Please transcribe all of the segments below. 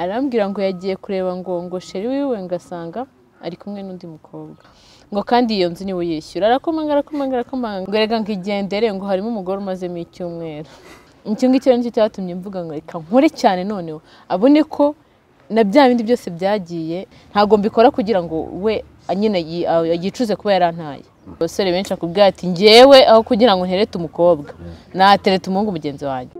Arambwira ngo yagiye kureba ngo chéri wiwe, ngasanga ari kumwe n'undi mukobwa, ngo kandi iyo nzu niwe yishyura. Arakomanga, arakomanga, arakomanga, ngo erega ngo igendere, ngo harimo umugore umazemo icyumweru. Icyo ngicyo nicyo cyatumye mvuga ngo reka nkore cyane, noneho abone ko na bya bindi byose byagiye. Ntabwo mbikora kugira ngo we nyine yicuze kuba yarantaye. Abasore benshi akubwira ati: "Ngewe aho kugira ngo nterete umukobwa, naterete umuhungu mugenzi wanjye."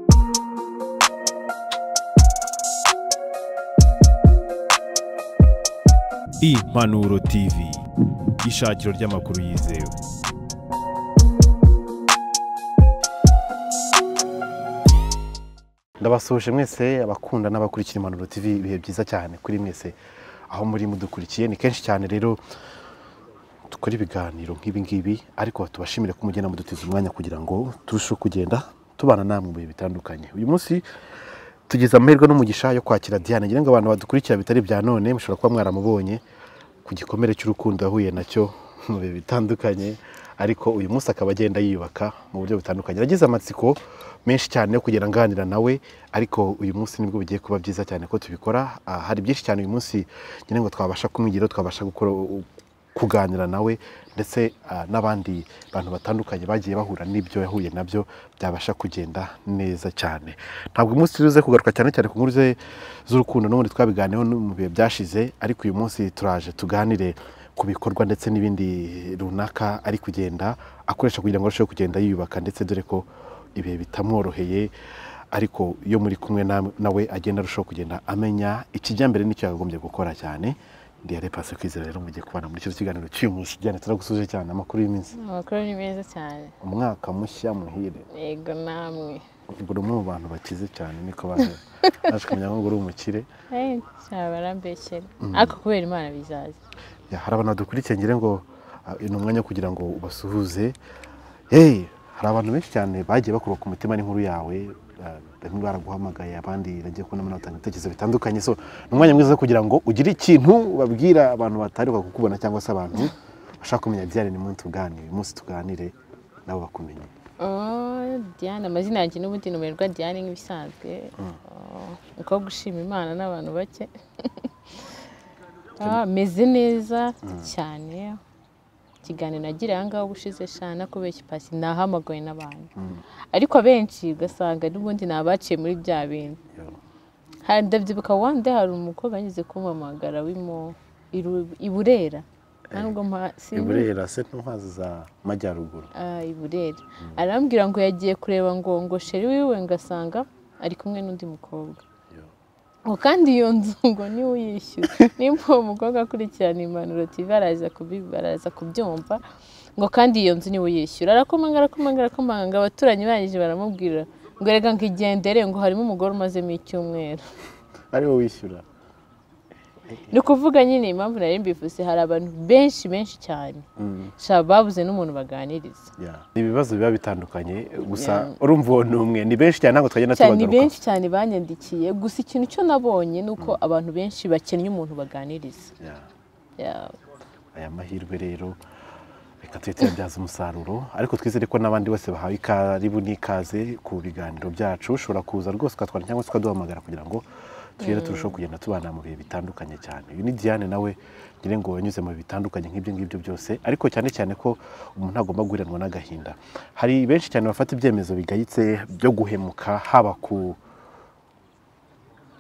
Impanuro TV, ishakiro ry'amakuru yizewe. Ndabasuhuje mwese abakunda n'abakurikira Impanuro TV. Ibihe byiza cyane kuri mwese aho muri mudukurikiye. Ni kenshi cyane rero dukora ibiganiro nk'ibi ngibi, ariko tubashimire ko mugenda mudutiza umwanya kugira ngo turusheho kugenda tubana namwe mu bihe bitandukanye. Uyu munsi tugize amahirwe n'umugisha yo kwakira Diane. Ngira ngo abantu badukurikira bitari bya none mushobora kuba mwaramubonye ku gikomere cy'urukundo yahuye nacyo mu bihe bitandukanye, ariko uyu munsi akaba agenda yiyubaka mu buryo butandukanye. Yagize amatsiko menshi cyane yo kugenda nganira nawe, ariko uyu munsi nibwo bigiye kuba byiza cyane ko tubikora. Hari byinshi cyane uyu munsi ngira ngo twabasha kumwigira, twabasha gukora, kuganira nawe, ndetse n'abandi bantu batandukanye bagiye bahura n'ibyo yahuye nabyo, byabasha kugenda neza cyane. Ntabwo uyu munsi tuze kugaruka cyane cyane ku nkuru ze z'urukundo, n'ubundi twabiganiyeho no mu bihe byashize, ariko uyu munsi turaje tuganire ku bikorwa ndetse n'ibindi runaka ari kugenda akoresha kugira ngo arusheho kugenda yiyubaka, ndetse dore ko ibihe bitamworoheye, ariko iyo muri kumwe nawe agenda arushaho kugenda amenya ikijyambere n'icyo yakagombye gukora cyane. Ndi Pasi Kwizera. Rero mugiye kubana muri kino kiganiro cy'uyu munsi. Diane, turagusuje cyane. Amakuru y'iminsi? Amakuru ni meza cyane. Umwaka mushya muhire. Yego, namwe. Ubwo uri umwe mu bantu bakize cyane, niko baje naje kumenya ngo uri umukire. Barambeshyera, ariko kubera Imana bizaza. Ya, hari abantu badukurikiye, ngira ngo ni umwanya wo kugira ngo ubasuhuze. Hey, hari abantu benshi cyane bagiye bakurwa ku mutima n'inkuru yawe. Bamwe baraguhamagaye, abandi bagiye kubona batanga ibitekerezo bitandukanye. So ni umwanya mwiza wo kugira ngo ugire ikintu babwira abantu bataheruka kukubona, cyangwa se abantu bashaka kumenya Diane. Ni munsi tuganire, uyu munsi tuganire nabo bakumenye. Oh, Diane, amazina yanjye n'ubundi ni Umuherwa Diane nk'ibisanzwe. Oh, umukobwa ushima Imana n'abantu bake. Meze neza cyane. Ikiganiro nagiriye aha ngaha ubushize, shana kubeshya Pasi, nahamagawe n'abantu, ariko abenshi ugasanga n'ubundi ni abaciye muri bya bintu. Ndabyibuka one day hari umukobwa yigeze kumpamagara wimo i Burera. Nta nubwo I Burera se ntwazi za majyaruguru? Ah, i Burera. Arambwira ngo yagiye kureba ngo chéri wiwe, ngasanga ari kumwe n'undi mukobwa, ngo kandi iyo nzu ngo niwe uyishyura. Nimba uwo mukobwa akurikirana Impanuro TV, araza kubyumva. Ngo kandi iyo nzu niwe uyishyura. Arakomanga, arakomanga, arakomanga, ngo abaturanyi barangije baramubwira ngo erega ngo igendere, ngo harimo umugore umazemo icyumweru. Ari wowe wishyura. Ni ukuvuga nyine impamvu nari mbivuze, hari abantu benshi benshi cyane sha babuze n'umuntu baganiriza. Yeah. Ni ibibazo biba bitandukanye gusa. Urumva uwo ni umwe, ni benshi cyane, ntabwo twagenda Cyane, ni tubagaruka. benshi cyane banyandikiye. Gusa ikintu cyo nabonye ni uko abantu benshi bakennye umuntu baganiriza. Yeah. Aya mahirwe rero reka tujye tuyabyaza umusaruro, ariko twizere ko n'abandi bose bahawe ikaribu n'ikaze ku biganiro byacu. Ushobora kuza rwose ukatwara cyangwa se ukaduhamagara kugira ngo tugende turushaho kugenda tubana mu bihe bitandukanye cyane. Uyu ni Diane, nawe ngira ngo yanyuze mu bihe bitandukanye nk'ibyo ngibyo byose, ariko cyane cyane ko umuntu agomba guheranwa n'agahinda. Hari benshi cyane bafata ibyemezo bigayitse byo guhemuka, haba ku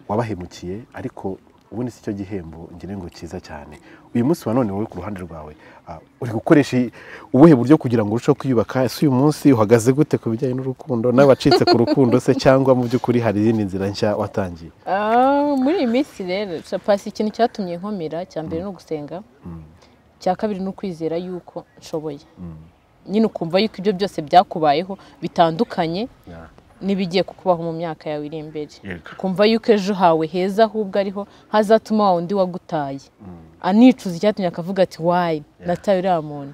wabahemukiye, ariko ubundi si cyo gihembo ngira ngo cyiza cyane. Uyu munsi wa none wowe ku ruhande rwawe, uri gukoresha ubuhe buryo kugira ngo urusheho kwiyubaka? Ese uyu munsi uhagaze gute ku bijyanye n'urukundo n'abacitse ku rukundo se, cyangwa mu by'ukuri hari izindi nzira nshya watangiye? Muri iyi minsi rero Pasi, ikintu cyatumye nkomera cya mbere ni ugusenga, icya kabiri ni ukwizera yuko nshoboye. Nyine ukumva yuko ibyo byose byakubayeho bitandukanye n'ibigiye kukubaho mu myaka yawe iri imbere, ukumva yuko ejo hawe heza ahubwo ariho hazatuma wa wundi wagutaye anicuza icyatumye, akavuga ati: "Why nataye uriya muntu?"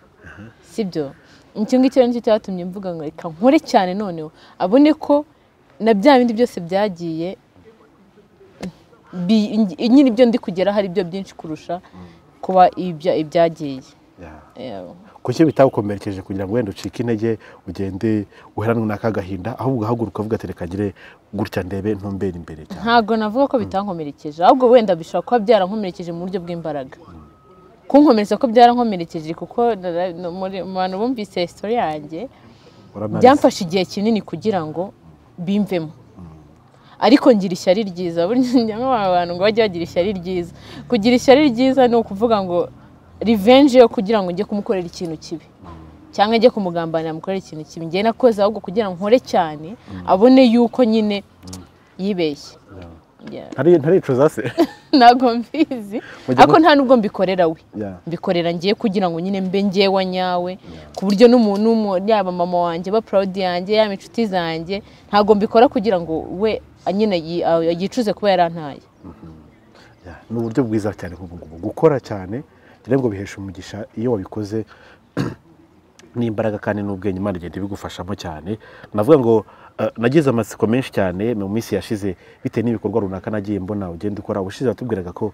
Sibyo? Icyo ngicyo rero nicyo cyatumye mvuga ngo reka nkore cyane, noneho abone ko na bya bindi byose byagiye nyine ibyo ndi kugeraho ari byo byinshi kurusha kuba ibyagiye. Kuki bitagukomerekeje kugira ngo wenda ucike intege ugende uheranwe n'aka gahinda, ahubwo ugahaguruka uvuga ati reka ngire gutya ndebe ntumbere imbere cyane? Ntabwo navuga ko bitankomerekeje, ahubwo wenda bishobora kuba byarankomerekeje mu buryo bw'imbaraga. Kunkomeretsa ko byarankomerekeje kuko mu bantu bumvise story yanjye byamfashe igihe kinini kugira ngo bimvemo. Ariko ngira ishyari ryiza. Burya abantu ngo bajye bagira ishyari ryiza. Kugira ishyari ryiza ni ukuvuga ngo revenge yo kugira ngo njye kumukorera ikintu kibi cyangwa njye kumugambanira mukorera ikintu kibi. Njye nakoze ahubwo kugira ngo nkore cyane abone yuko nyine yibeshye. Ntaricuza se? Ntabwo mbizi, ariko nta nubwo mbikorera we, mbikorera ngiye kugira ngo nyine mbe ngewe nyawe, ku buryo n'umuntu yaba mama wanjye ba proud yanjye yaba inshuti zanjye, ntabwo mbikora kugira ngo we nyine yicuze kuba yarantaye. Ni uburyo bwiza cyane gukora cyane ngo bihesha umugisha iyo wabikoze n'imbaraga kandi n'ubwenge Imana igenda ibigufashamo cyane. Navuga ngo nagize amatsiko menshi cyane mu minsi yashize bitewe n'ibikorwa runaka nagiye mbona ugenda ukora. Ubushize watubwiraga ko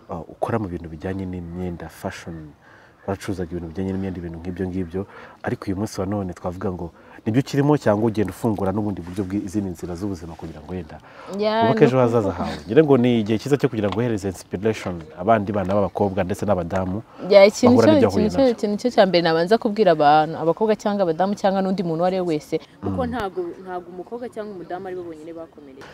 ukora mu bintu bijyanye n'imyenda, fashion, waracuruzaga ibintu bijyanye n'imyenda, ibintu nk'ibyo ngibyo. Ariko uyu munsi wa none twavuga ngo nibyo ukirimo cyangwa ugenda ufungura n'ubundi buryo bw'izindi nzira z'ubuzima kugira ngo wenda ubake ejo hazaza hawe. Ngira ngo ni igihe cyiza cyo kugira ngo uhereze inspiration abandi bana b'abakobwa ndetse n'abadamu. Ikintu cyo cya mbere nabanza kubwira abantu, abakobwa cyangwa abadamu cyangwa n'undi muntu uwo ari we wese, kuko ntago umukobwa cyangwa umudamu ari bo bonyine bakomereye.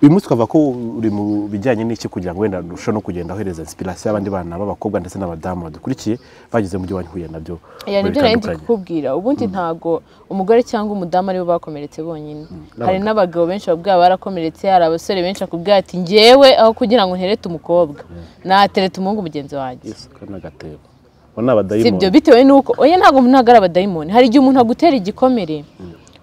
Uyu munsi twavuga ko uri mu bijyanye n'iki kugira ngo wenda urusheho no kugenda uhereza inspiration abandi bana b'abakobwa ndetse n'abadamu badukurikiye bageze mu byo wahuye nabyo. Nibyo nari ndi kukubwira. Ubundi ntago umugore cyangwa umudamu aribo bakomeretse bonyine. Hari n'abagabo benshi babwira barakomeretse, hari abasore benshi akubwira ati ngewe aho kugira ngo nterete umukobwa naterete umuhungu mugenzi wanjye. Sibyo, bitewe nuko oya ntago ari abadayimoni. Hari igihe umuntu agutera igikomere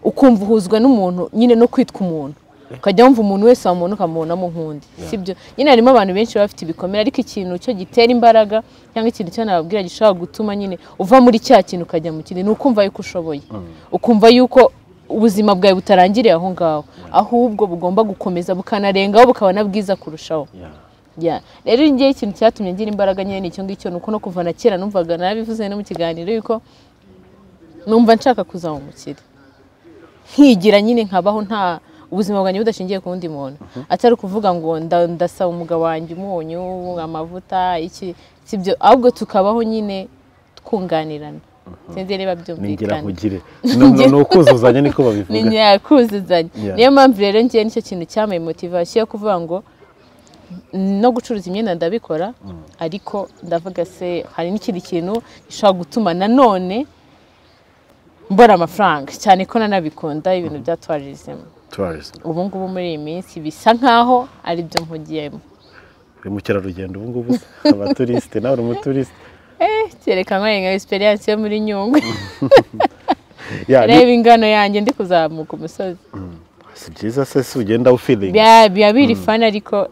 ukumva uhuzwa n'umuntu nyine no kwitwa umuntu, ukajya wumva umuntu wese wamubona ukamubonamo nk'undi. Sibyo, nyine harimo abantu benshi bafite ibikomere, ariko ikintu cyo gitera imbaraga cyangwa ikintu cyo nababwira gishobora gutuma nyine uva muri cya kintu ukajya mu kindi ni ukumva yuko ushoboye, ukumva yuko ubuzima bwawe butarangiriye aho ngaho, ahubwo bugomba gukomeza bukanarengaho bukaba na bwiza kurushaho. Rero ngiye ikintu cyatumye ngira imbaraga nyine nicyo ngicyo, nuko no kuva na kera numvaga narabivuze no mu kiganiro yuko numva nshaka kuzaba umukire, nkigira nyine nkabaho nta ubuzima bwanjye budashingiye ku wundi muntu, atari ukuvuga ngo ndasaba umugabo wanjye umunyu, amavuta, iki, sibyo, ahubwo tukabaho nyine twunganirana. Sinzi niba byumvikana. Ni ukuzuzanya niko babivuga. Ni ukuzuzanya. Niyo mpamvu rero ngiye nicyo kintu cyamaye motivation yo kuvuga ngo no gucuruza imyenda ndabikora, ariko ndavuga se hari n'ikindi kintu gishobora gutuma nanone mbona amafaranga, cyane ko nanabikunda ibintu bya tourism. Ubu ngubu muri iyi minsi bisa nkaho ari byo mpugiyemo. Uri mukerarugendo ubu ngubu, abaturiste nawe uri umuturiste. Kereka nka experience yo muri Nyungwe. Reba ingano yanjye ndi kuzamuka umusozi. Si byiza se ugenda ufeeling. Biba biri fun ariko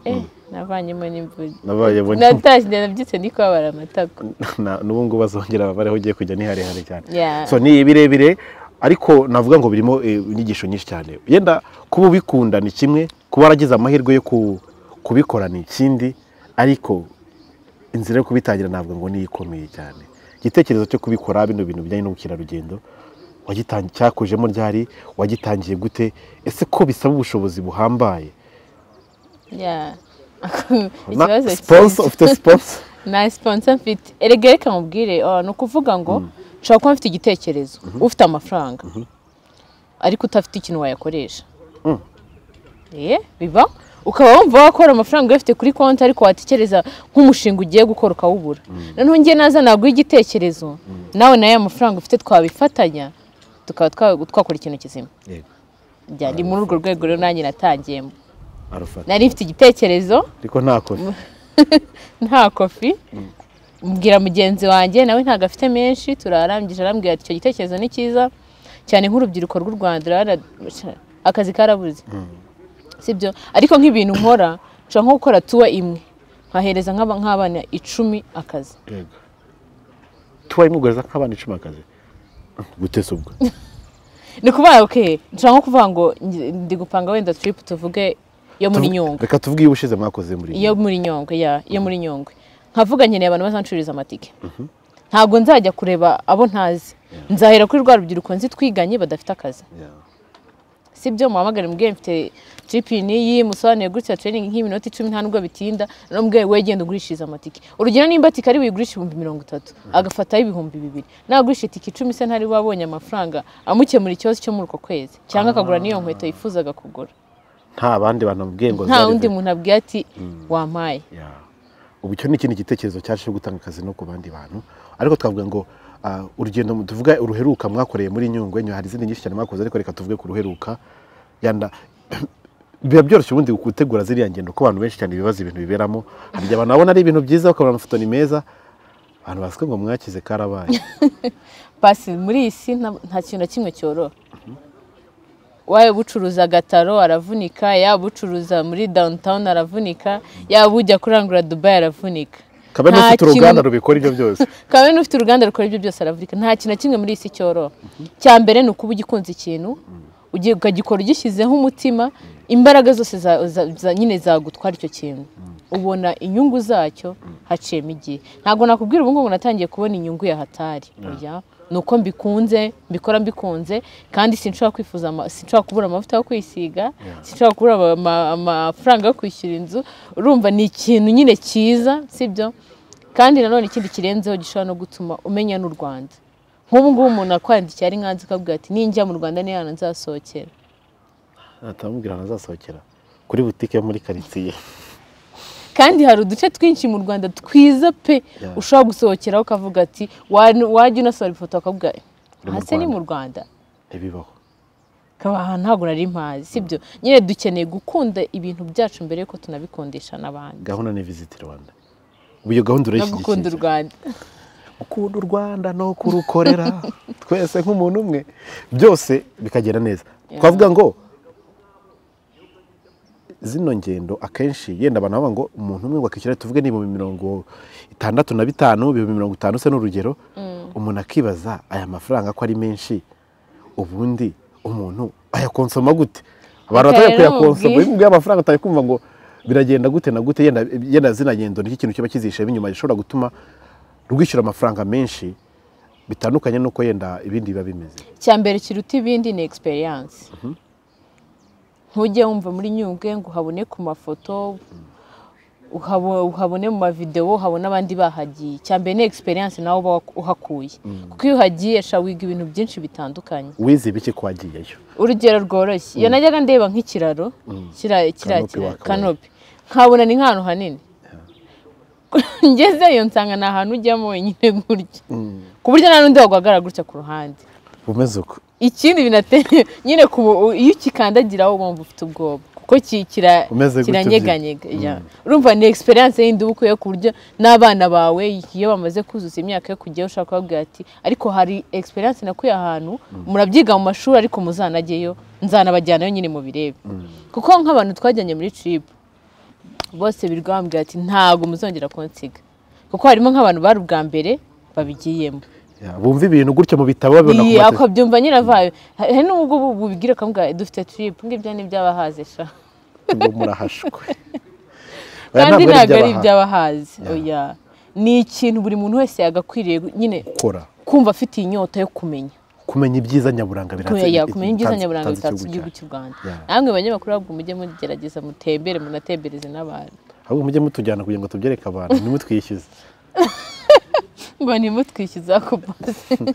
navanyemo n'imvura. Natashye nabyutse ndi kubabara amatako. N'ubu ngubu bazongera bareho ugiye kujya ni harehare cyane. So ni birebire ariko navuga ngo birimo inyigisho nyinshi cyane. Yenda kuba ubikunda ni kimwe, kuba waragize amahirwe yo kubikora ni ikindi, ariko inzira yo kubitangira navuga ngo ni ikomeye cyane. Igitekerezo cyo kubikora bino bintu bijyanye n'ubukerarugendo wagitangiye cyakujemo ryari, wagitangiye gute, ese ko bisaba ubushobozi buhambaye? Ikibazo sponsor, ufite sponsor? Na sponsor mfite. Erega reka mubwire, ni ukuvuga ngo nshobora kuba mfite igitekerezo, ufite amafaranga ariko utafite ikintu wayakoresha. Biba ukaba wumva wakora amafaranga uyafite kuri konti ariko watekereza nk'umushinga ugiye gukora ukawubura. Noneho ngiye naza naguha igitekerezo, nawe nayo amafaranga ufite twabifatanya tukaba twakora ikintu kizima. Ni muri urwo rwego rero nanjye natangiyemo. Nari mfite igitekerezo ariko nta kofi. Nta kofi. Mbwira mugenzi wanjye nawe ntago afite menshi, turarangije arambwira ati icyo gitekerezo ni cyiza cyane nk'urubyiruko rw'u Rwanda akazi karabuze. Sibyo, ariko nk'ibintu nkora nshobora nko gukora tuwa imwe nkahereza nk'abana 10 akazi. Yego. Tuwa imwe ugahereza nk'abana 10 akazi? Gute se ubwo? Ni kuvuga okay, nshobora nko kuvuga ngo ndi gupanga wenda trip tuvuge yo muri Nyungwe. Reka tuvuge iyo ubushize mwakoze muri iyo muri Nyungwe, ya iyo muri Nyungwe. Nkavuga nkeneye abantu bazancururiza amatike. Ntabwo nzajya kureba abo ntazi, nzahera kuri rwa rubyiruko nzi twiganye badafite akazi. Sibyo, muhamagare mubwire mfite trip n'iyi, musobanuye gutya training nk'iminota 10 nta nubwo bitinda, no mubwire we genda ugurishiriza amatike. Urugero nimba tike ari buyigurishe 30,000 agafataho 2,000, nagurisha itike 10 se ntari wabonye amafaranga amukemura ikibazo cyo muri uko kwezi, cyangwa akagura n'iyo nkweto yifuzaga kugura. Nta bandi bantu amubwiye ngo nta wundi muntu abwiye ati wampaye. Ubu icyo ni ikindi gitekerezo cyaje cyo gutanga akazi no ku bandi bantu. Ariko twavuga ngo urugendo tuvuga uruheruka mwakoreye muri Nyungwe, hari izindi nyinshi cyane mwakoze, ariko reka tuvuge ku ruheruka. Yanda biba byoroshye ubundi gutegura ziriya ngendo ko abantu benshi cyane bibaza ibintu biberamo. Hari igihe abantu babona ari ibintu byiza bakabona amafoto ni meza, abantu basika ngo mwakize karabaye. Pasi muri iyi si nta kintu na kimwe cyoroha. Waba ucuruza agataro aravunika, yaba ucuruza muri downtown aravunika, yaba ujya kurangura Dubai aravunika. Kabe n'ufite uruganda rubikora ibyo byose. Kabe n'ufite uruganda rukora ibyo byose aravunika. Nta kintu na kimwe muri iyi si cyoroha. Cya mbere ni ukuba ugikunze ikintu, ugiye ukagikora ugishyizeho umutima, imbaraga zose nyine zagutwara icyo kintu. Ubona inyungu zacyo haciyemo igihe. Ntabwo nakubwira ubu ngubu natangiye kubona inyungu ya hatari. Oya, nuko mbikunze, mbikora mbikunze, kandi sinshobora kwifuza, sinshobora kubura amavuta yo kwisiga, sinshobora kubura amafaranga yo kwishyura inzu. Urumva ni ikintu nyine cyiza, sibyo? Kandi nanone ikindi kirenzeho gishobora no gutuma umenya n'u Rwanda. Nk'ubu ngubu umuntu akwandikiye ari nkanze akabwira ati ninjya mu Rwanda ni hano nzasohokera. Atamubwira ntazasohokera kuri butike yo muri quartier. Kandi hari uduce twinshi mu Rwanda twiza pe, ushobora gusohokeraho ukavuga ati wajya unasohora ifoto akavuga hase ni mu Rwanda. Ntibibaho. Kaba ntabwo nari mpazi, sibyo? Nyine dukeneye gukunda ibintu byacu mbere yuko tunabikundisha n'abandi. Gahunda ni Visit Rwanda. Ubu iyo gahunda urayishyigikiye. Gukunda u Rwanda. Gukunda u Rwanda no kurukorera twese nk'umuntu umwe, byose bikagera neza. Twavuga ngo zino ngendo akenshi yenda abantu bavuga ngo umuntu umwe wakishyura, tuvuge ni 65,000 50,000 se n'urugero, umuntu akibaza aya mafaranga ko ari menshi, ubundi umuntu ayakonsoma gute? Abantu batari kuyakonsoma, iyo amafaranga atari kumva ngo biragenda gute na gute, yenda zina ngendo ni ikintu kiba kizishe inyuma gishobora gutuma rwishyura amafaranga menshi bitandukanye nuko yenda ibindi biba bimeze. Icya mbere kiruta ibindi ni experience. Ntujye wumva muri Nyungwe ngo uhabone ku mafoto, uhabone mu mavideo, uhabone abandi bahagiye. Icya mbere ni experience nawe uba uhakuye. Kuko iyo uhagiye sha wiga ibintu byinshi bitandukanye. Wize biki ko wagiyeyo? Urugero rworoshye, iyo najyaga ndeba nk'ikiraro kiriya kanopi, nkabona ni nk'ahantu hanini. Ngezeyo nsanga ni ahantu ujyamo wenyine gutya, ku buryo nta n'undi waguhagarara gutya ku ruhande. Umeze uko. Ikindi binateye nyine iyo ukikandagiraho wumva ufite ubwoba kuko kiranyeganyega. Urumva ni experience yindi uba ukuye, ku buryo n'abana bawe iyo bamaze kuzuza imyaka yo kujyayo ushobora kubabwira ati ariko hari experience nakuye ahantu, murabyiga mu mashuri ariko muzanajyeyo, nzanabajyanayo nyine mubirebe. Kuko nk'abantu twajyanye muri trip bose birirwa bambwira ati ntabwo muzongera kunsiga, kuko harimo nk'abantu bari ubwa mbere babigiyemo. Bumva ibintu gutyo mu bitabo babibona ku mateka. Akabyumva nyiravayo. Hari n'ubwo bubibwira akamubwira dufite trip, ngibyo ni iby'abahaze sha. Ngo murahashwe. Kandi ntabwo ari iby'abahaze. Oya. Ni ikintu buri muntu wese yagakwiriye nyine gukora. Kumva afite inyota yo kumenya. Kumenya ibyiza nyaburanga biratse. Kumenya ibyiza nyaburanga bitatse igihugu cy'u Rwanda. Namwe banyamakuru ahubwo mujye mugerageza mutembere munatembereze n'abantu. Ahubwo mujye mutujyana kugira ngo tubyereke abantu, ntimutwishyuze. Ngo ntimutwishyuze ako basi.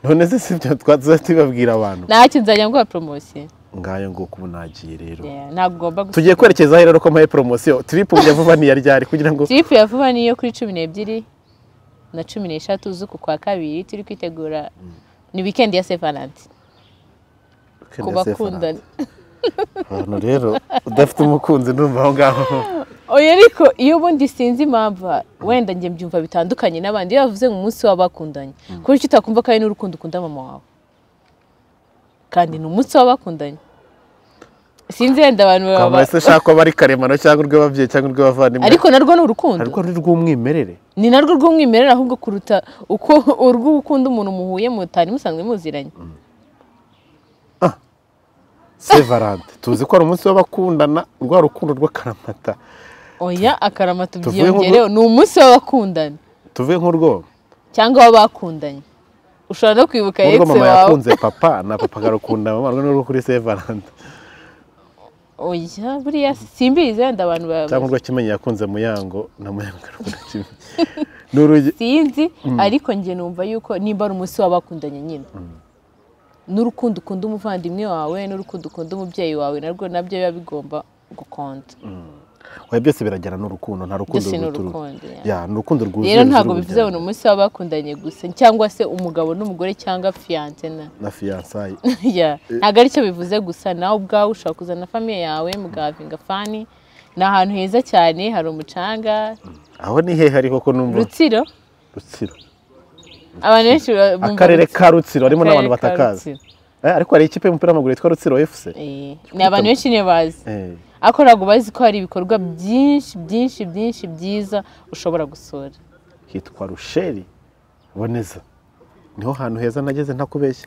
None se sibyo twaza tubabwira abantu. Ntacyo nzajya nguha promotion. Ngayo ngo kubu nagiye rero. Ntabwo ugomba tugiye kwerekeza rero ko mpaye promotion. Trip ya vuba ni yaryari kugira ngo trip ya vuba niyo kuri 12 na 13 z'uku kwa kabiri turi kwitegura. Ni weekend ya Saint Valentin. Ku bakundana. Hano rero udafite umukunzi ndumva aho ngaho. Oya ariko iyo ubundi sinzi impamvu wenda nge mbyumva bitandukanye n'abandi iyo bavuze ngo umunsi w'abakundanye. Kuko icyo utakumva kandi n'urukundo ukunda mama wawe. Kandi ni umunsi w'abakundanye. Sinzi wenda abantu baba se shaka bari karemano cyangwa urw'ababyeyi cyangwa urw'abavandimwe. Ariko narwo ni urukundo. Narwo ni rw'umwimerere. Ni narwo rw'umwimerere ahubwo kuruta uko urw'ukunda umuntu muhuye mutari musanzwe muziranye. Saint Valentin tuzi ko ari umunsi w'abakundana, rwa rukundo rw'akaramata. Oya akaramata byiyongereho ni umunsi w'abakundana. Tuvuye nk'urwo Cyangwa wabakundanye. Ushobora no kwibuka ex wawe. Mama yakunze papa na papa garukunda mama rwo kuri Saint Valentin. Oya buriya simbizi wenda abantu ba cyangwa urwo Kimenyi yakunze Muyango na Muyango garukunda Kimenyi. Sinzi ariko nge numva yuko nimba ari umunsi wabakundanye nyine. N'urukundo ukunda umuvandimwe wawe n'urukundo ukunda umubyeyi wawe narwo nabyo biba bigomba gukonta. Oya byose biragera n'urukundo, nta rukundo ruturuka. Ya n'urukundo rwuzuye. Rero ntabwo bivuze ngo umunsi wabakundanye gusa cyangwa se umugabo n'umugore cyangwa fiancé na fiançailles. Ya ntabwo aricyo bivuze gusa, nawe ubwawe ushobora kuzana famille yawe mugavinga fani. Ni ahantu heza cyane hari umucanga. Aho ni hehe ariko ko numva Rutsiro. Rutsiro. Abantu benshi akarere ka Rutsiro harimo n'abantu batakazi. Ariko hari ikipe y'umupira w'amaguru yitwa Rutsiro FC. Ni abantu benshi niyo bazi. Ariko ntabwo bazi ko hari ibikorwa byinshi byinshi byinshi byiza ushobora gusura. Hitwa Rusheri Boneza. Niho hantu heza nageze ntakubeshye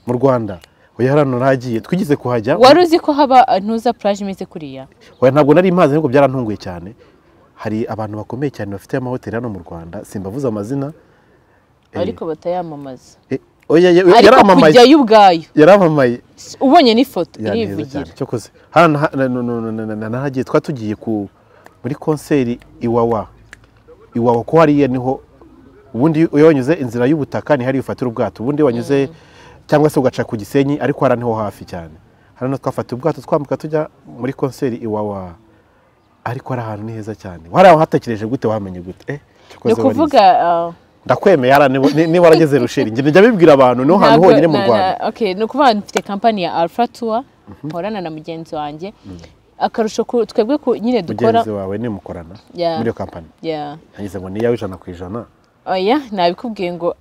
mu Rwanda. Oya hano naragiye twigize kuhajya. Wari uzi ko haba ntuza plage imeze kuriya? Oya ntabwo nari mpazi ariko byarantunguye cyane. Hari abantu bakomeye cyane bafite amahoteli hano mu Rwanda, simbavuze amazina. Ariko batayamamaza. Oya yaramamaye. Ariko ubwayo. Yaramamaye. Ubonye n'ifoto irivugira. Cyokoze. Hano naragiye twatugiye ku muri konseri Iwawa. Iwawa ko hariya niho ubundi iyo wanyuze inzira y'ubutaka ni hari ufatira ubwato. Ubundi wanyuze cyangwa se ugaca ku Gisenyi ariko hara niho hafi cyane. Hano twafata ubwato twambuka tujya muri konseri Iwawa. Ariko ari ahantu ni heza cyane. Wari wahatekereje gute wamenye gute? Ni kuvuga ndakwemeye hara niba warageze Rusheri nge njya bibwira abantu no hantu honyine mu Rwanda. Okay, no kuvuga mfite company ya Alpha Tour nkorana na mugenzi wanjye. Akarusho twebwe nyine dukora. Mugenzi wawe ni mukorana muri iyo company? Yeah. Nagize ngo ni yawe 100%. Oya nabikubwiye ngo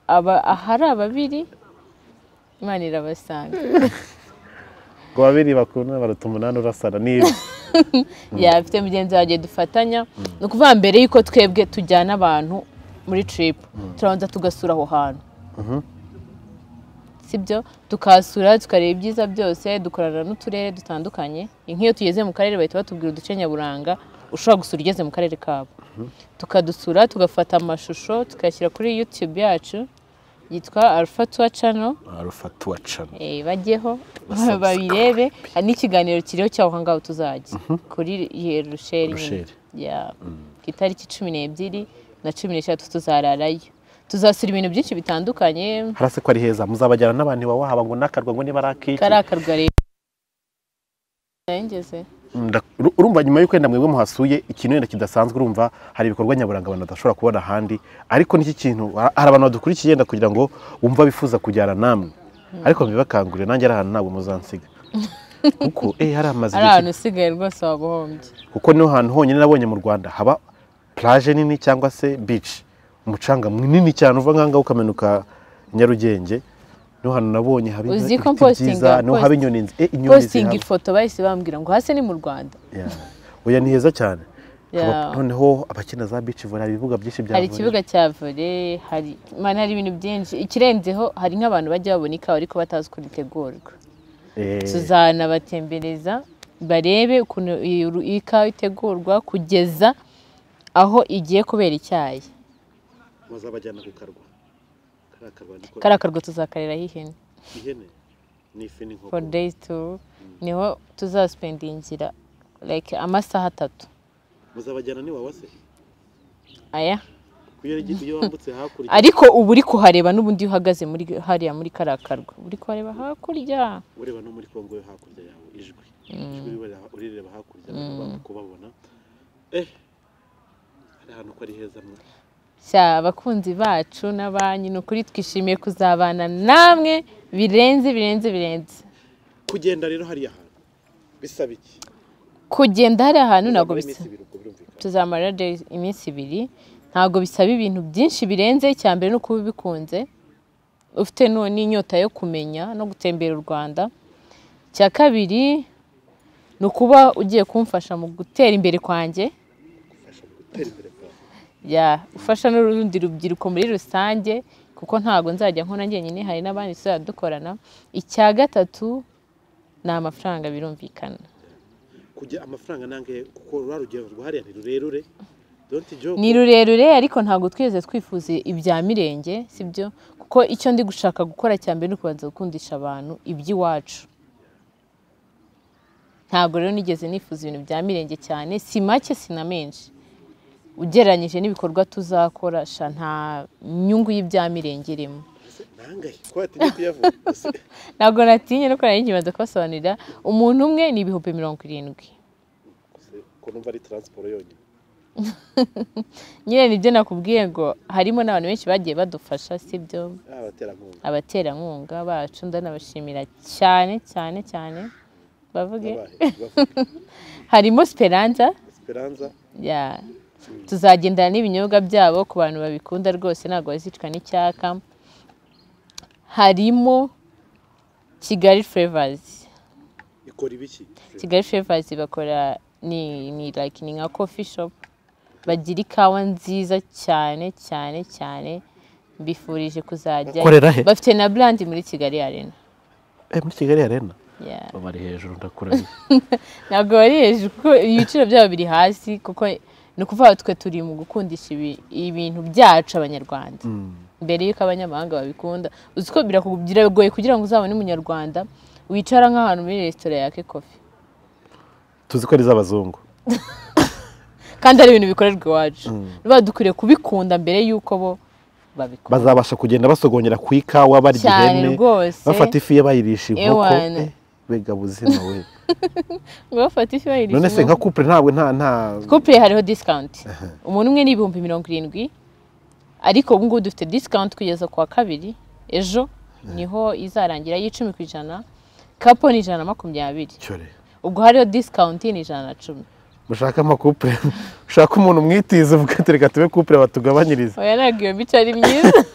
aba ahari ababiri Imana irabasanga. Ngo babiri bakunda baruta umunani urasana niba. Ya mfite mugenzi wanjye dufatanya. Ni ukuvuga mbere yuko twebwe tujyana abantu muri trip turabanza tugasura aho hantu. Sibyo tukasura tukareba ibyiza byose, dukorana n'uturere dutandukanye. Nk'iyo tugeze mu karere bahita batubwira uduce nyaburanga ushobora gusura ugeze mu karere kabo. Tukadusura tugafata amashusho tukayashyira kuri YouTube yacu yitwa Alpha Tour Channel. Alpha Tour Channel. Bajyeho babirebe, n'ikiganiro kiriho cyaho ngaho tuzajya kuri Rusheri. Ya itariki 12 na 13 tuzararayo. Tuzasura ibintu byinshi bitandukanye. Harase ko ari heza muzabajyana n'abantu iwawa haba ngo nakarwa ngo niba arakiki. Karakarwa rero. Ngeze. Urumva nyuma yuko wenda mwebwe muhasuye ikintu wenda kidasanzwe, urumva hari ibikorwa nyaburanga abantu badashobora kubona ahandi, ariko n'iki kintu hari abantu badukurikiye yenda kugira ngo wumva bifuza kujyana namwe. Ariko mbibakangurire nanjye ari ahantu ntabwo muzansiga. Kuko hari amazu ari ahantu usigaye rwose wabuhombye. Kuko niho hantu honyine nabonye mu Rwanda haba plage nini cyangwa se beach, umucanga munini cyane uva nkanga ukamenuka Nyarugenge. No hano nabonye haba ibiti byiza, no haba inyoni inyoni posting ifoto bahise bambwira ngo hase ni mu Rwanda. Oya ni heza cyane. Noneho abakina za beach volley, ibibuga byinshi bya volley. Hari ikibuga cya volley, hari mana hari ibintu byinshi. Ikirenzeho hari nk'abantu bajya babona ikawa ariko batazi uko ritegurwa. Tuzana batembereza barebe ukuntu ikawa itegurwa kugeza aho igiye kubera icyayi. Muzabajyana ku karwa. Karakarwa tuzakariraho ihene. Ihene ni ifi n'inkoko. For days two niho tuzaspendingira like amasaha 3. Muzabajyana ni wawe se? Aya. Iyo wambutse hakurya. Ariko ubu uri kuhareba n'ubundi uhagaze muri hariya muri karakarwa. Uri kuhareba hakurya. Ureba no muri Kongo yo hakurya yawe ijwi. Ijwi urireba hakurya kubabona. Hari ahantu ko ari heza mwe. Sha abakunzi bacu n'abanyu ni ukuri twishimiye kuzabana namwe birenze birenze birenze. Kugenda rero hariya hantu bisaba iki? Kugenda hariya hantu ntabwo bisaba. Tuzamara iminsi 2, ntabwo bisaba ibintu byinshi birenze. Icya mbere ni ukuba ubikunze, ufite n'inyota yo kumenya no gutembera u Rwanda. Icya kabiri ni ukuba ugiye kumfasha mu gutera imbere kwanjye. Ya ufasha n'urundi rubyiruko muri rusange, kuko ntago nzajya nkora njyenyine, hari n'abandi tuzajya dukorana. Icya gatatu ni amafaranga birumvikana. Kujya amafaranga nange kuko rwa rugendo rwa hariya ni rurerure, Ni rurerure ariko ntabwo twigeze twifuza ibya mirenge, sibyo? Kuko icyo ndi gushaka gukora cya mbere ni ukubanza gukundisha abantu iby'iwacu. Ntabwo rero nigeze nifuza ibintu bya mirenge cyane, si make si na menshi. Ugereranyije n'ibikorwa tuzakora, sha nta nyungu y'ibya mirenge irimo. Ntabwo natinye no kurara nkibanza kubasobanurira. Umuntu umwe ni 70,000. Ko numva ari transport yonyine. Nyine nibyo nakubwiye ngo harimo n'abantu benshi bagiye badufasha, sibyo? Abaterankunga bacu ndanabashimira cyane cyane cyane. Bavuge harimo Speranza. Yeah. Tuzagendana n'ibinyobwa byabo ku bantu babikunda rwose, ntabwo bazicwa n'icyaka. Harimo Kigali Flavors. Ikora ibiki? Kigali Flavors bakora ni like ni nka coffee shop, bagira ikawa nziza cyane cyane cyane, mbifurije kuzajya. Bafite na brand muri Kigali Arena. Muri Kigali Arena? Yeah. Bari hejuru ndakurahiye. Ntabwo bari hejuru kuko ibiciro byabo biri hasi, kuko ni ukuvuga twe turi mu gukundisha ibintu byacu abanyarwanda. Mbere yuko abanyamahanga babikunda. Uzi ko biragoye kugira ngo uzabone umunyarwanda wicara nk'ahantu muri restaurant yake coffee. Tuzi ko ari z'abazungu. Kandi ari ibintu bikorerwa iwacu. Niba dukwiriye kubikunda mbere yuko bo babikora. Bazabasha kugenda basogongera ku ikawa barya ihene, bafata ifi bayirisha inkoko. Bega buzima we. Bafata ifi bayirisha. None se nka couple ntabwo nta couple hariho discount. Umuntu umwe ni 70,000. Ariko ubu ngubu dufite discount kugeza kwa kabiri ejo niho izarangira y'10%, couple ni 120. Cyore. Ubwo hariho discount ni 110. Mushaka amakouple, ushaka umuntu mwitize uvuga ati reka tube couple batugabanyirize. Oya ntabwo iyo mico ari myiza.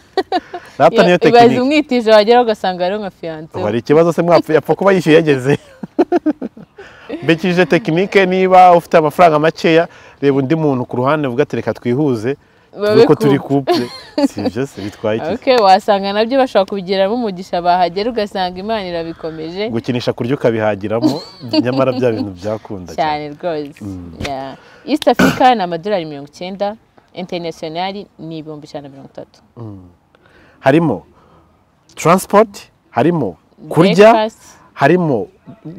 Rata niyo technique. Ibaze umwitije wagera ugasanga ari nka fiancé. Hari ikibazo se mwapfuye apfa kuba yishyuye yageze. Mbekije technique, niba ufite amafaranga makeya reba undi muntu ku ruhande uvuga ati reka twihuze kuko turi couple. Si byo se bitwaye iki? Okay, wasanga nabyo bashaka kubigiramo umugisha, bahagera ugasanga Imana irabikomeje. Gukinisha kurya ukabihagiramo nyamara bya bintu byakunda cyane rwose. Yeah. East Africa ni amadolari 90, international ni 130,000. Harimo transport, harimo kurya, harimo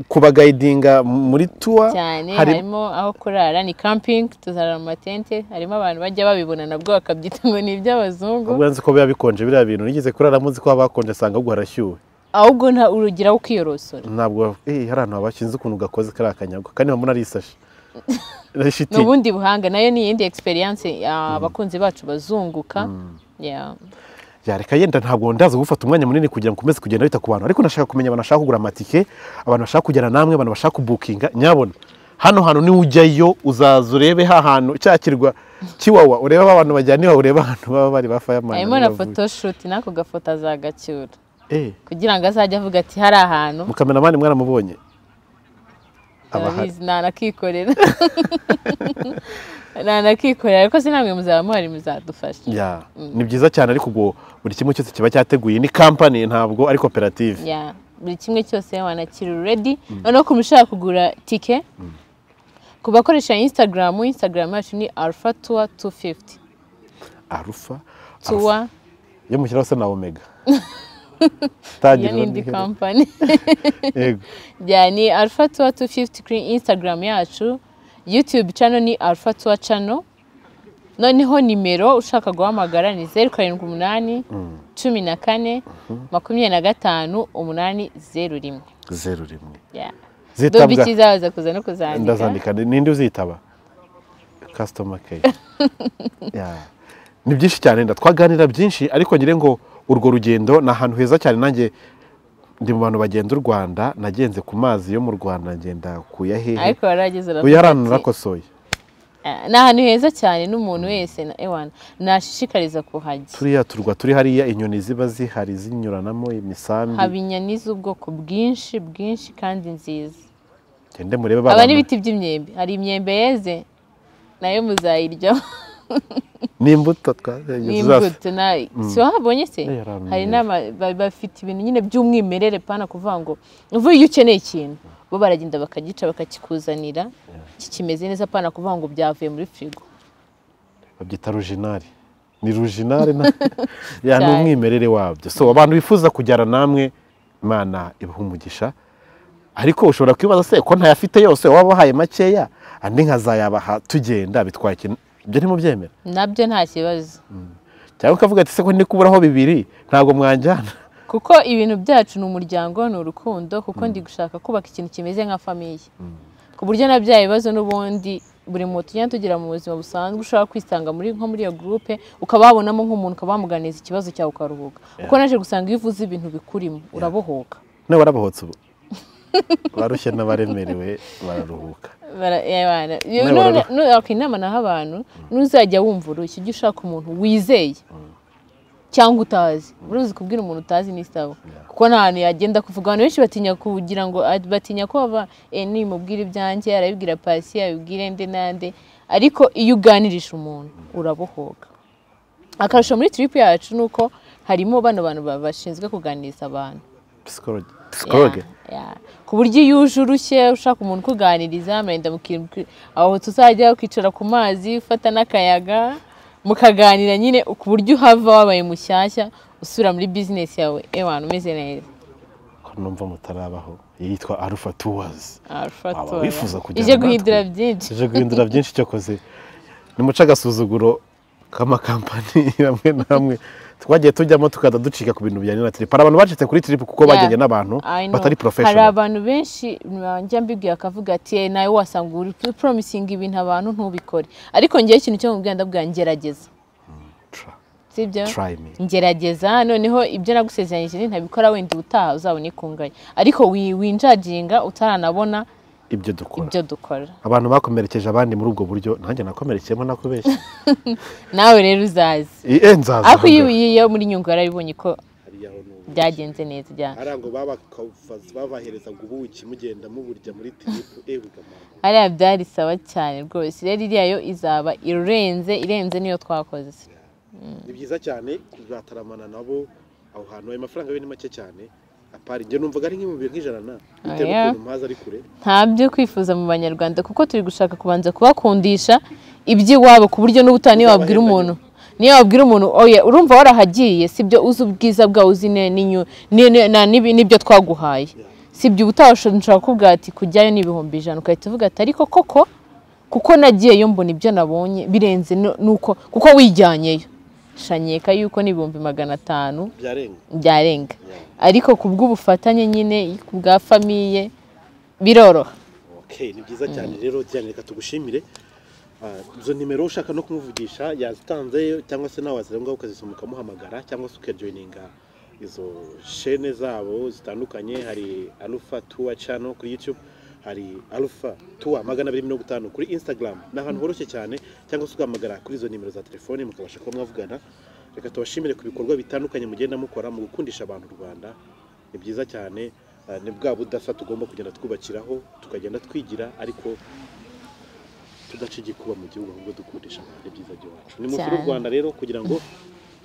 kubagayidinga muri tour cyane, harimo aho kurara ni camping, tuzarara mu matente, harimo abantu bajya babibona nabwo bakabyita ngo ni iby'abazungu. Ubwo nzi ko biba bikonje biriya bintu, nigeze kurara muzi ko habakonje sanga ubwo harashyuwe. Ahubwo nta urugira ukiyorosora. Ntabwo hari ahantu habashinze ukuntu gakoze kari akanyago kandi bamuna ari isashi. N'ubundi buhanga nayo ni iyindi experience abakunzi bacu bazunguka. Yeah. Yareka yenda ntabwo ndaza gufata umwanya munini kugira ngo ukomeze kugenda wita ku bantu, ariko nashaka kumenya abantu bashaka kugura amatike, abantu bashaka kugera namwe, abantu bashaka kubukinga. Nyabona hano hantu ni ujyayo uzaza urebe ha hantu cyakirwa kiwawa, urebe abantu bajyana iwawa, urebe ahantu baba bari ba fireman. Harimo na photoshoot nako gafoto azagacyura kugira ngo azajye avuga ati hari ahantu. Mukameramani mwaramubonye abahizi nanakikorera nanakikorera, ariko sinamwe muzaba muhari muzadufasha. Yeah. Ni byiza cyane, ariko ubwo buri kimwe cyose kiba cyateguye, ni company ntabwo ari koperative. Yeah. Buri kimwe cyose wanakira ready. Noneho ku mushaka kugura tike, ku bakoresha Instagram, Instagram yacu ni Alpha Tour 250. Alpha Tour yo mushyiraho se na Omega. Tagira ni company. Yego. Yeah, ni Alpha Tour 250 kuri Instagram yacu. YouTube channel ni Alpha Tour channel. Noneho nimero ushaka guhamagara ni 078 14 25 801. 01. Yeah. Zitabwa. Zitabwa kuza no kuzandika. Ndazandika. Ninde uzitaba? Customer care. Yeah. Ni byinshi cyane ndatwaganira byinshi, ariko ngire ngo urwo rugendo ni ahantu heza cyane. Nanjye ndi mu bantu bagenda u Rwanda, nagenze ku mazi yo mu Rwanda, ngenda kuya hehe. Ariko warageze urakosoye. Ni ahantu heza cyane n'umuntu wese ewana nashishikariza kuhajya. Turiya turwa turi hariya inyoni ziba zihari zinyuranamo imisambi. Haba inyoni z'ubwoko bwinshi bwinshi kandi nziza. Gende murebe baba. Aba n'ibiti by'imyembe, hari imyembe yeze nayo muzayirya. N'imbuto twaze. Na si wahabonye se? Hari n'ama bafite ibintu nyine by'umwimerere pana kuvuga ngo uvuye iyo ukeneye ikintu bo baragenda bakagica bakakikuzanira kikimeze neza, pana kuvuga ngo byavuye muri frigo. Babyita original. Ni original na ya ni umwimerere wabyo. So abantu bifuza kujyana namwe, Imana ibahe umugisha. Ariko ushobora kwibaza se ko ntayafite yose wabahaye makeya andi nkazayabaha tugenda bitwaye ikintu, ibyo ntimubyemera? Nabyo nta kibazo. Cyangwa ukavuga ati se ko ndi kuburaho bibiri ntabwo mwanjyana. Kuko ibintu byacu ni umuryango, ni urukundo, kuko ndi gushaka kubaka ikintu kimeze nka famille. Ku buryo na bya bibazo n'ubundi buri muntu tujya tugira mu buzima busanzwe ushobora kwisanga muri nko muri iyo groupe ukababonamo nk'umuntu ukabamuganiza ikibazo cyawe ukaruhuka. Kuko naje gusanga iyo uvuze ibintu bikurimo urabohoka. Ne warabohotse ubu. Barushye n'abaremerewe bararuhuka. Inama naha abantu, nuzajya wumva urushye ujye ushaka umuntu wizeye cyangwa utazi. Uruzi kubwira umuntu utazi ni sawa. Kuko nta hantu yagenda kuvuga. Abantu benshi batinya kugira ngo batinya ko baba nimubwira ibyanjye arabibwira Pasi, abibwire nde nande, ariko iyo uganirisha umuntu urabohoka. Akarusho muri trip yacu nuko harimo bano bantu bashinzwe kuganiriza abantu. Psychologue. Ku buryo iyo uje urushye ushaka umuntu kuganiriza, murenda aho tuzajya kwicara ku mazi ufata n'akayaga mukaganira nyine, ku buryo uhava wabaye mushyashya usubira muri business yawe ewana umeze neza. Ko numva mutarabaho yitwa Alpha Tours. Alpha Tours. Wifuza kujya ije guhindura byinshi. Ije guhindura byinshi cyokoze. Ni muca gasuzuguro kama kampani hamwe namwe twagiye tujyamo tukada ducika ku bintu bijyanye na trip. Hari abantu bacitse kuri trip kuko bagenge n'abantu batari professional. Hari abantu benshi njya mbibwiye akavuga ati nawe wasanga uri promising ibintu abantu ntubikore. Ariko ngiye ikintu cyo mubwira ndabwira ngerageza. Sibyo? Ngerageza noneho ibyo nagusezeranyije ntabikora wenda ubutaha uzabone ikunganye. Ariko winjajinga utaranabona ibyo dukora. Ibyo dukora. Abantu bakomerekeje abandi muri ubwo buryo nanjye nakomerekeyemo nakubeshye. Nawe rero uzazi. Nzaza. Ariko iyo muri Nyungwe yarabibonye ko byagenze neza cyane. Arango babahereza ngo ubuki mugenda muburya muri trip ebugamara. Hariya byari sawa cyane rwose. Rero iriya yo izaba irenze niyo twakoze. Ni byiza cyane kuzataramana nabo aho hantu. Ayo mafaranga yo ni make cyane. Apari nge numvaga ari nk'ibihumbi nk'ijana na bitewe n'ukuntu mpaza ari kure. Nta byo kwifuza mu banyarwanda kuko turi gushaka kubanza kubakundisha iby'iwabo ku buryo n'ubutaha niyo wabwira umuntu, niyo wabwira umuntu oya urumva warahagiye sibyo uzi ubwiza bwawe uzi n'ibyo twaguhaye sibyo ubutaha ushobora kuvuga ati kujyayo ni 100,000 ukahita uvuga ati ariko koko kuko nagiyeyo mbona ibyo nabonye birenze nuko kuko wijyanyeyo shanyeka yuko ni 500,000 byarenga. Ariko kubw'ubufatanye nyine kubwa famille biroroha. Okay, ni byiza cyane rero Diane, reka tugushimire. Izo nimero ushaka no kumuvugisha yazitanze cyangwa se nawe wazira ngaho ukazisoma ukamuhamagara cyangwa se ukajoininga izo chaîne zabo zitandukanye. Hari Alpha Tour channel kuri YouTube, hari Alpha Tour 250 kuri Instagram. Ni ahantu horoshye cyane, cyangwa se ugahamagara kuri izo nimero za telefone mukabasha kuba mwavugana. Reka tubashimire ku bikorwa bitandukanye mugenda mukora mu gukundisha abantu u Rwanda. Ni byiza cyane, ni bwa budasa tugomba kugenda twubakiraho, tukagenda twigira ariko tudaca igikuba mu gihugu, ahubwo dukundisha abantu ibyiza by'iwacu. Ni musure u Rwanda rero kugira ngo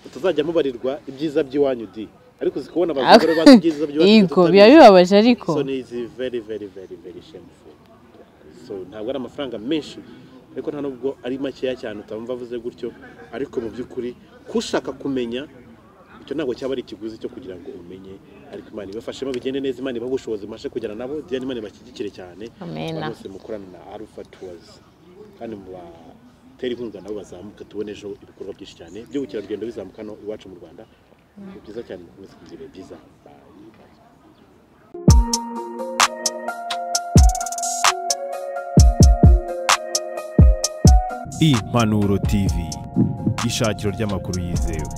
tutazajya mubarirwa ibyiza by'iwanyu di. Ariko uzikubona abagore bazi ibyiza by'iwacu. Yego, biba bibabaje ariko. So ni very very very very shameful. So ntabwo ari amafaranga menshi ariko nta nubwo ari makeya cyane utamva avuze gutyo, ariko mu by'ukuri kushaka kumenya icyo ntabwo cyaba ari ikiguzi cyo kugira ngo umenye. Ariko Imana ibafashemo bigende neza, Imana ibahe ubushobozi mashe kugera nabo, Diane Imana ibashyigikire cyane. Bose mukorana na Alpha Tours kandi mubatera inkunga nabo bazamuka, tubone ejo ibikorwa byinshi cyane by'ubukerarugendo bizamuka no iwacu mu Rwanda. Ni byiza cyane, mukomeze kugira ibihe byiza. Impanuro TV, ishakiro ry'amakuru yizewe.